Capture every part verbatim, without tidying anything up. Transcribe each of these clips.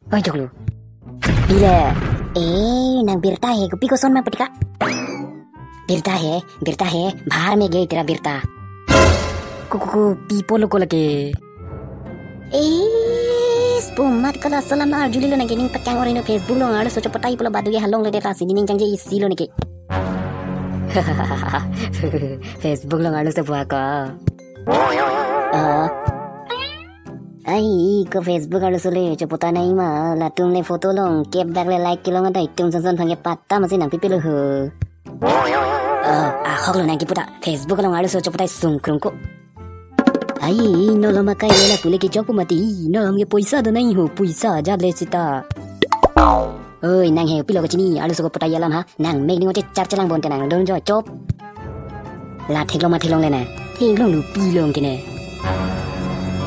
Oi, joklo. Pile. Eh, nang birta he, kopi koson ma patika. Birta he, birta he, bahar mein gaya tera birta. Ko, ko, ko, pi pulo ko lake. Eh, spu mat kala salam arjulilo nang ke ning pakang orino Facebook along arloso chopotai pulo badu ke halong le deta si ning changje isi lo neke. Facebook along arloso buha ko. Ah. Ai, ko Facebook arloso le chopotai nai ma, latum le photo along, kep dak le like kelong adai tum son son aphan ke patta masi nang pipilo ho. Ah, ahok lo nang kipu ta, Facebook along arloso chopotai sungkrung ko. Ai, nolom akai ela pule kechok pu mati, nolom ke poisa do nai ho, poisa ajat le sita. Oi, nang he pilo kachini, arloso kopotai alam ha, nang mek ning oche char chelang bonte nang don jo chop. La theklong ma theklong le na, theklong lu pilong ke ne.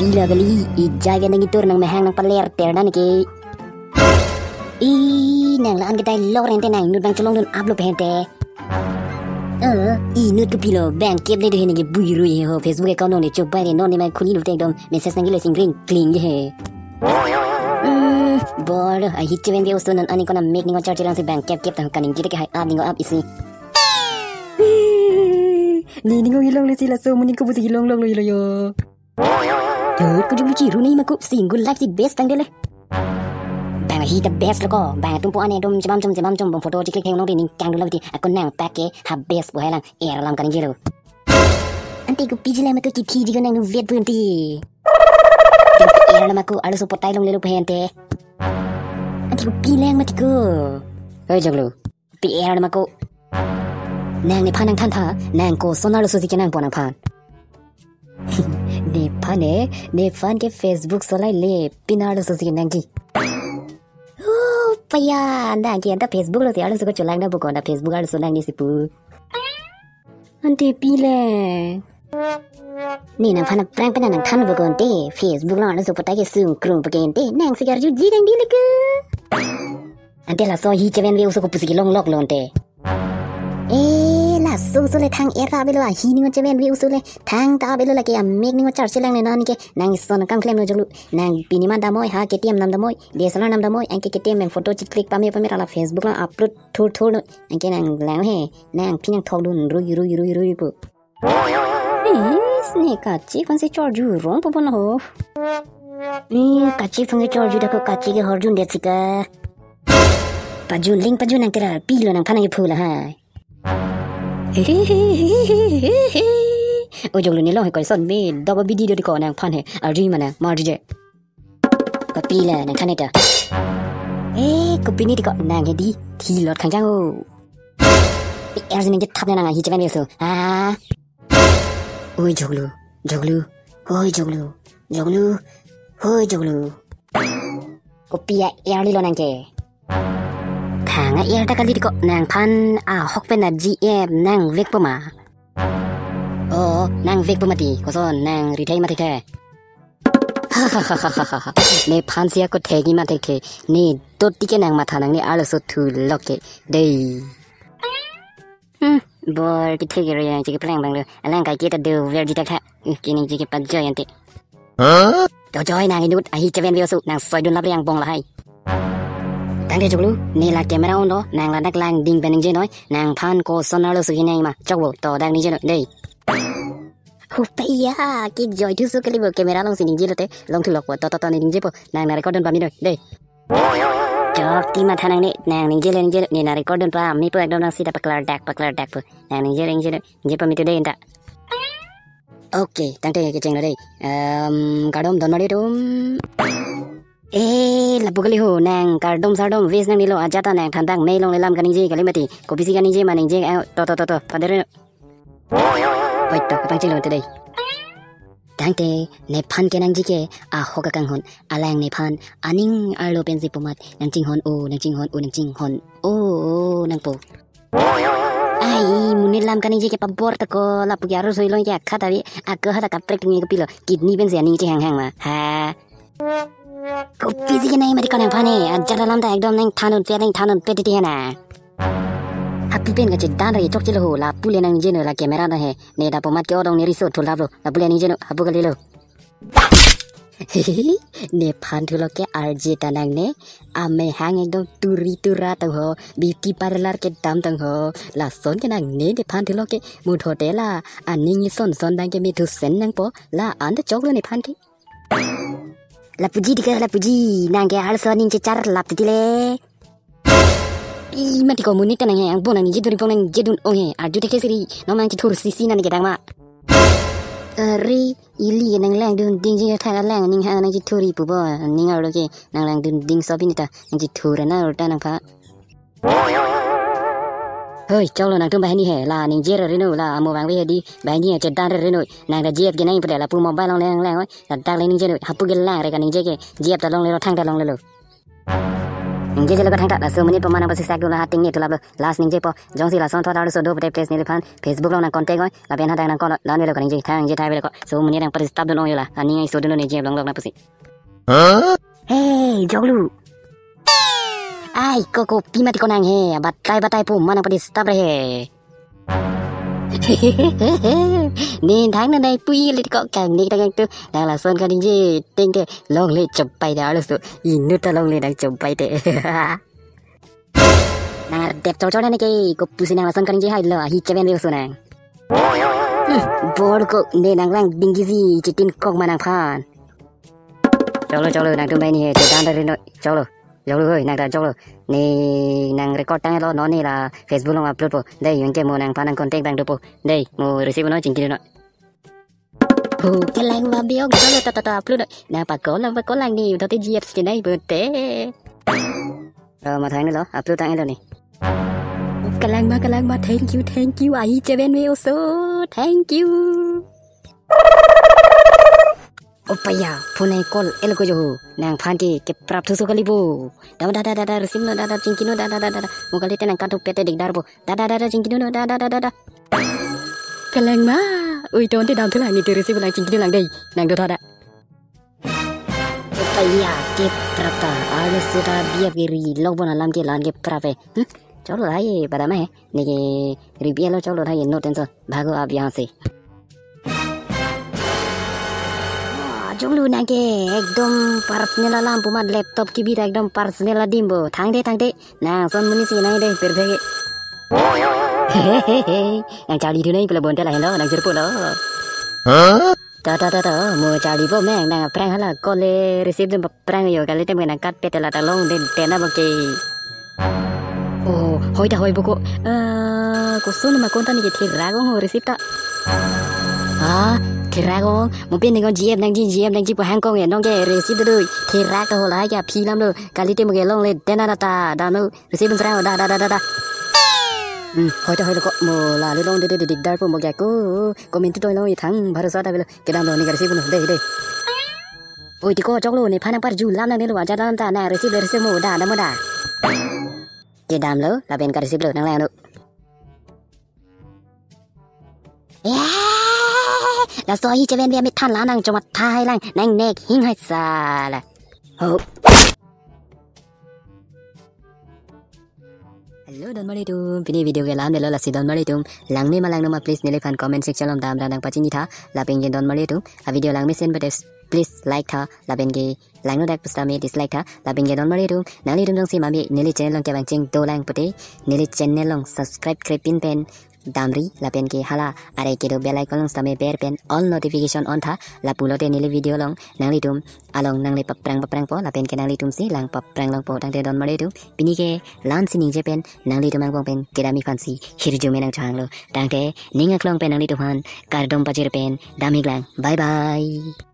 Pila kali, ijai ke nang itur nang mehang nang paler ter dan ke. I, nang la-an ke dialogue rente nang inut bang cholong dun upload pente. Eh, inut kopilo bang kep le do he neke bui rui he ho Facebook account along le chobai le non ne mai khuli lo te ekdom message nang le sing ring kling he. Hmm, bor, ahi cheven ke usun non ani kona mek ning char chelang si bang kep kep ta kaning jire ke hai up ning up isi. Ni ning ilong le si laso muning ko busi ilong long lo ilo yo. Dut ko jung chiru ni maku single life si best tang dele. Bang hi the best lo ko, bang atum pu ane dum chemam chum chemam chum bang photo chiklik heng nong ri ning kang dun lo ti, ako nang pakke ha best bu hai lang er alam kaning jelo. Ante ko piji le maku kithi jigo nang nu vet bu ante. Er lo maku arloso potai long le lo phe ante. Ante ko pi lang mati ko. Oi joklo. Pi er lo maku. Nang nephan nang than tha, nang koson arloso si kenang po nangphan. Nephan e, nephan ke Facebook solai le, pin arloso si kenang ki. Oh, paya, nang ke anta Facebook lo si arloso ko cholang na buko na Facebook arloso nang ni si pu. Ante pile. Ni nangphan prank pen nang than buko ante, Facebook lo arloso potai ke sungkrung pake ante, nang si arju ji dang di le ke. Ante laso hi cheven ve uso ko pusi kelong lok lo ante. Eh, laso uso le thang er ta avelo, ahi ning cheven ve uso le thang ta avelo lake amek ning char chelang le non ke nang son kam klem lo joklo. Nang pini man damoi ha K T M nam damoi, D S L R nam damoi, anke K T M nang photo chiklik pame pame la Facebook lo upload thur thur no. Anke nang lang he, nang phi nang thok dun rui rui rui rui pu. Is ne kachi kon si chorju rong po bon ho. Ni kachi phung ke chorju da ko kachi ke horjun det sika. Pajun ling pajun nang tera pilo nangphan nang phula hai. He he he he he he. O joklo ni lo he koison me daba bidi do ko nangphan he arju mana marju je. Kopi le nang than eta. Eh, kopi ni tiko nang hedi thilot khangjang o. Pi er si nang je thap nang ahi cheven ve uso. Ah. Oi joklo, joklo, oi joklo, joklo, oi joklo. Kopi a er li lo nang ke. Thang a er ta kali tiko nangphan ahok pen a G M nang vek po ma. Oh, nang vek po mati, koson nang rithai mati the. Nephan si ako thegi ma thek the. Ni dot tike nang matha nang ni arloso thu lok ke. Dei. Hmm, bor kithek ri yang chiki plang bang lo. Alang kai kita do ver jitak tha. Hmm, kini chiki pajoy ante. Huh? To joy nang inut ahi cheven ve uso nang soi dun lap yang bong lahai. Tangte joklo, ni la camera on do, nang ladak lang ding pen ningje noi, nangphan koson arloso kenang ma, chok bo, to dak ningje noi, dei. Hupe iya, ki joy thu su kali bo camera along si ningje lote, long thu lok bo, to to to ningje po, nang na record dun pame noi, dei. Chok ti matha nang ni, nang ningje le ningje, ni na record dun pame po ekdom nang sita paklar dak, paklar dak po, nang ningje le ningje, ningje pame tu dei anta. Okay, tangte kecheng lo dei. Em, kardom don mari tum. Eh, lapu kali ho, nang kardom sardom ves nang nilo ajat ta nang than tang mei long le lam kaningje kali mati. Kopisi kaningje ma ningje, eh, to to to to, pader. Oi to, kapangcheng lo te dei. Tangte, nephan ke nangji ke, ahok akanghon, alang nephan, aning arlo pen si pumat, nang chinghon o, nang chinghon o, nang chinghon o, o, nang po. Ai, monit lam kaningje ke pabor ta ko, lapu ke arloso ilong ke akhat avi, ako hata kaprek tung ke pilo, kidney pen si aning chehang hang ma. Ha. Kopisi kenang mati ko nangphan he, ajat alam ta ekdom nang than un pe, nang than un pe titi he na. Happy pen kachedan re chok chelo ho, lapu le nang ningje noi la camera na he, ne da pumat ke odong ne riso thulap lo, lapu le ningje noi, hapu kali lo. Nephan thulo ke arje ta nangne, amehang ekdom turi tura tangho, beauty parlor kedam tangho, lason ke nangne nephan thulo ke, muthote la aning ison son abang ke me thusen nangpo, la-an ta choklo nephan ke. Lapuji dika, lapuji, nang ke arloso aning chechar lap titi le. I mati ko monit ta nanghe, angbong nangji duri bong nangji dun ong he, arju thekthesiri, non nangchethur sisi nani kedang ma. Are, ili nanglangdun dingji thang alang, ninghang nangchethur-i pupo, ning arlo ke, nanglangdun ding so pini ta, nangchethur na arlo ta nangpha. Hoi, choklo nangtum banghini he, la ningje ra reno, la amo vangve hedi, banghini he chedan ra reno, nang ta G F ke nang pule, lapu mobile longle nanglang, oi, ladak le ningje no, hapu ke lang re kaningje ke, G F ta longlelo, thang ta longlelo. Ningje jelo ka thangta, laso monit pu ma nangpasisak dun la ha ting ne tulaplo, last ningjepo, jongsi lason thot arloso do pute please neliphan, Facebook along nang contact oi, lapen hadak nang call, la-an avelo kaningje, thang ningje thai avelo ko, so monit nangpasi stop dun ong yo la, aning iso dun ningje longlok nangpasi. Hey, joklu. Ai, ko kopi mati ko nang he, batai batai pu ma nangpadi stop re he. Nin thang nanai pui lit ko kangni ta kangtu, nang lason kaningje ting te longle chompai da arloso, inut ta longle nang chompai te. Nang ardep chorchor nani ke, kopusi nang lason kaningje hailo, ahi cheven ve oso nang. Hmm, bor ko ne nanglang dingkisi, chitin kok ma nangphan. Choklo, choklo, nangtum banghini he, chedan ra reno, choklo. Choklo hoi, nang ta choklo. Ne nang record tanglo, non ne la Facebook along upload po. Dei, yun ke mo nangphan nang contact abang dopo. Dei, mo receive non, chingki non. Ho, kelang ma biong, choklo ta ta ta upload. Nang pa call, nang pa call lang ne, udah te G F ke nai pute. Oh, mathang ne lo, upload tanglo ne. Kelang ma, kelang ma, thank you, thank you, ahi cheven ve oso, thank you. Opaya, phone ai call, el ko jo ho, nangphan ke, keprap thuso kali bo. Da da da da da, receive non da da, chingki non da da da da da. Mo kalite nang katu pete dikdar bo. Da da da da, chingki non da da da da da. Kelang ma, ui ton te dam thulang ne te receive lang chingki lang dei, nang do tha da. Opaya, keprap ta, arloso ta biap kiri, lok bon alam ke la-an keprap e. Hmm? Choklo hai, pada ma he. Neke repeat lo choklo hai, no tension. Bhago aap yahan se. Wah, jonglu nang ke ekdom personal alam pu ma laptop kebi ta ekdom personal adim bo. Thang de, thang de. Nang son monit si nang de, perfect. Nang charli thu nai pula bonte la helo, nang jirpo lo. Huh? Ta ta ta ta, mo charli bo meng nang prank hala call le receive dun prank yo kalite mo nang kat pete la ta longledet na bo ke. Oh, hoi ta hoi bo ko. Ah, koson ma konta ne ke therak ong ho receive ta. Ah, therak ong, mo pin ne ko G F nangji, G F nangji pu hang kong e, non ke receive do doi. Therak ta ho la ke aphi lam do. Kalite mo ke longledet na ta, da no. Receive dun serang, da da da da da. Hmm, hoi ta hoi lo ko, mo la le longledet dikdar pu mo ke ko. Comment tu toi long ithang bharosa ta avelo. Kedam lo ne ke receive non, dei, dei. Oi, ti ko choklo, nephan nang parju lam nangne lo, ajat lam ta, nang receive le receive mo, da, da mo da. Kedam lo, lapen ka receive lo, nang lang lo. Eh, laso ahi cheven ve amethan la nang chomatha hai lang, nang nek hing hai sala. Ho. Hello, donmar atum, pini video ke la-an lo, lasi donmar atum, langme ma langno ma please neliphan comment section along dam ra nang pachini tha, lapen ke donmar atum, a video langmesen pute please like tha, lapen ke langno dak pusitame dislike tha, lapen ke donmar atum, nanglitum jongsi mami neli channel along kevangcheng dolang pute, neli channel along subscribe krepin pen damri, lapen ke hala are kedo bell icon along sitame ber pen all notification on tha, lapulote neli video along nanglitum along nangle paphrang paphrang po, lapen ke nanglitum si lang paphrang long po, tangte donmar atum, pini ke la-an si ningje pen nanglitum angbong pen kedam aphan si hirjume nang chang lo, tangte ning aklong pen nanglitum aphan kardom pajir pen dam ik lang, bye bye.